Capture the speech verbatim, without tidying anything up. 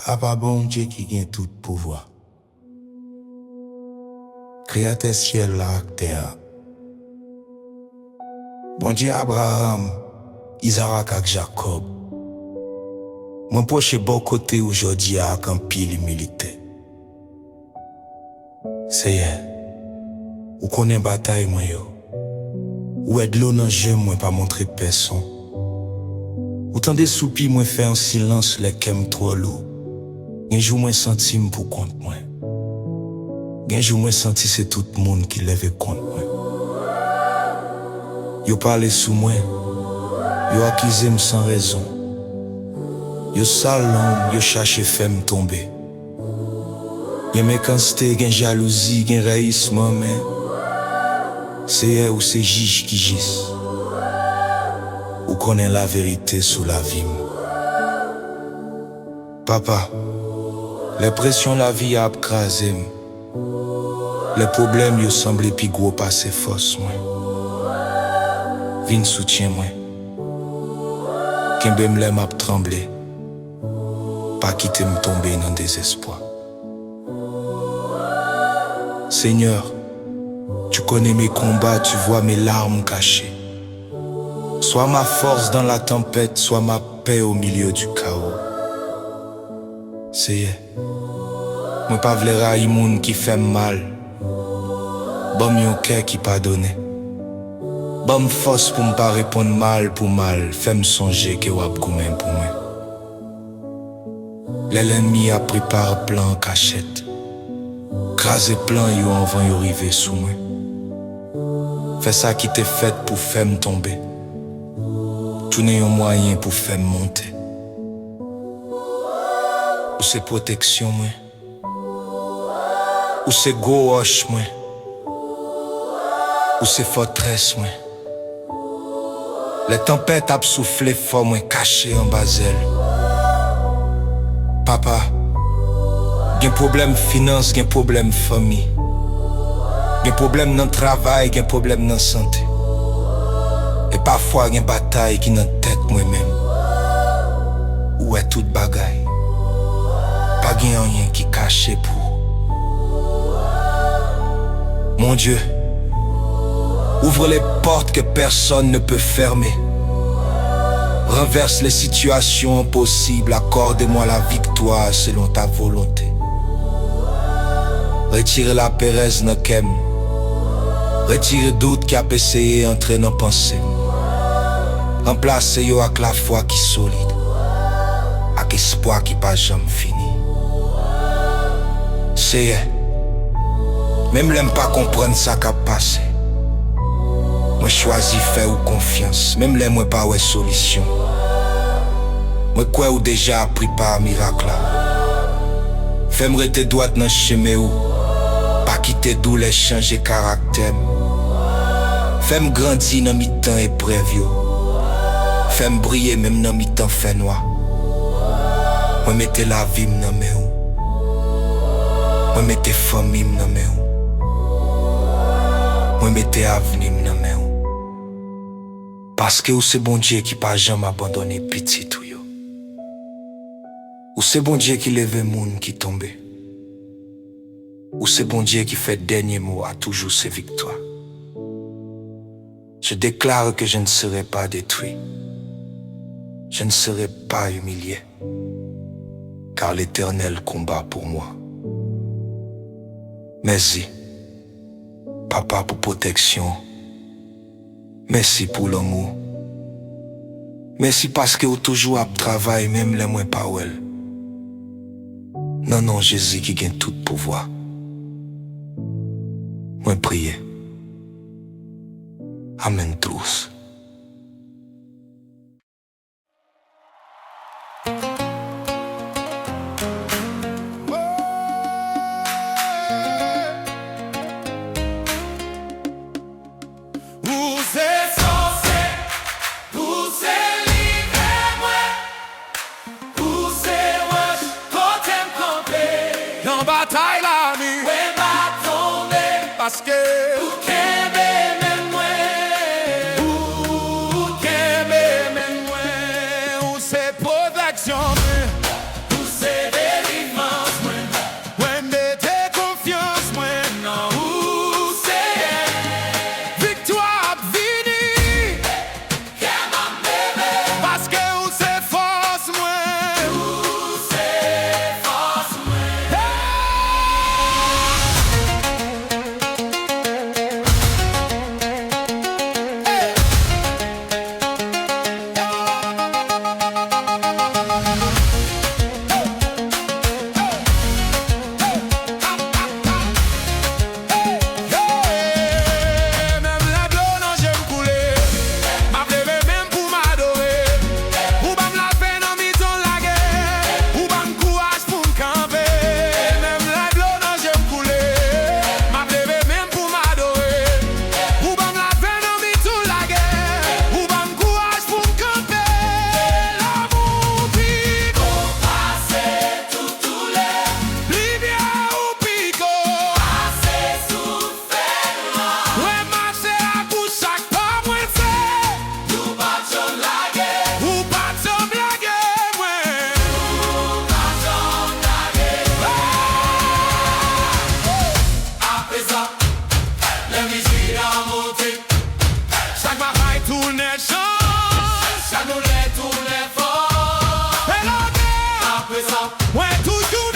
Apa Bondye ki gen tout pouvwa, Kreyatè syèl la ak tè a, Bondye Abraram, Izarak ak Jakòb, mwen pwoche bò kote w jodi a ak anpil imilite. Seyè, ou konnen batay mwen yo. Ou wè dlo nan je m, mwen pa montre pèsonn. Ou tande soupi mwen fè an silans lè kè m twò lou. Gen jou mwen santi m poukont mwen. Gen jou mwen santi se tout moun ki leve kont mwen. Yo pale sou mwen. Yo akize m san rezon. Yo sal non m, yo chache fè m tonbe. Gen mekanste, gen jalouzi, gen rayisman, men Seyè, ou se jij ki jis. Ou konnen laverite sou lavi m. Papa, lè presyon lavi a ap kraze m, lè pwoblèm yo sanble pi gwo pase fòs mwen, vin soutyen mwen. Kenbe m lè m ap tranble. Pa kite m tonbe nan dezespwa. Seigneur, tu connais mes combats, tu vois mes larmes cachées. Sois ma force dans la tempête, sois ma paix au milieu du chaos. Seyè, mwen pa vle rayi moun ki fè m mal. Ban m yon kè ki padone. Ban m fòs pou m pa reponn mal pou mal, fè m sonje ke w ap goumen pou mwen. Lè lènmi a prepare plan an kachèt, kraze plan yo anvan yo rive sou mwen. Fè sa ki te fèt pou fè m tonbe tounen yon mwayen pou fè m monte. Ou se pwoteksyon mwen. Ou se gwo wòch mwen. Ou se fòtrès mwen. Lè tanpèt ap soufle fò, mwen kache anba zèl. Papa, gen pwoblèm finans, gen pwoblèm fanmi. Gen pwoblèm nan travay, gen pwoblèm nan sante. E pafwa gen batay ki nan tèt mwen menm. Ou wè tout bagay. Pa gen anyen ki kache pou ou. Mon Dieu, ouvre les portes que personne ne peut fermer. Renverse les situations impossibles, accorde-moi la victoire selon ta volonté. Retire laperèz nan kè m. Retire dout ki ap eseye antre nan panse m. Ranplase yo ak lafwa ki solid, ak espwa ki pa janm fini. Seyè, menm lè m pa konprann sa k ap pase, mwen chwazi fè ou konfyans, menm lè mwen pa wè solisyon. Mwen kwè ou deja prepare mirak la. Fè m rete dwat nan chemen ou. Pa kite doulè chanje karaktè m. Fè m grandi nan mitan eprèv yo. Fè m briye menm nan mitan fènwa. Mwen mete lavi m nan men ou. Mwen mete fanmi m nan men ou. Mwen mete avni m nan men ou. Paske ou se Bondye ki pa janm abandone pitit ou yo. Ou se Bondye ki leve moun ki tonbe. Ou se Bondye ki fè dènye mo a toujou se viktwa. Je déclare que je ne serai pas détruit. Je ne serai pas humilié. Car l'Éternel combat pour moi. Mèsi, Papa, pou pwoteksyon. Mèsi pou lanmou. Mèsi paske ou toujou ap travay menm lè mwen pa wè l. Nan non Jezi ki gen tout pouvwa, mwen priye. Amèn tous. Ou se sòsye, ou se lidè mwen, ou se wòch kote m kanpe. Nan batay la, mi. Mwen pa tonbe. Paske ou kenbe men mwen. Ou, ou kenbe men mwen. Ou se pwoteksyon mwen. Ou se Mwen toujou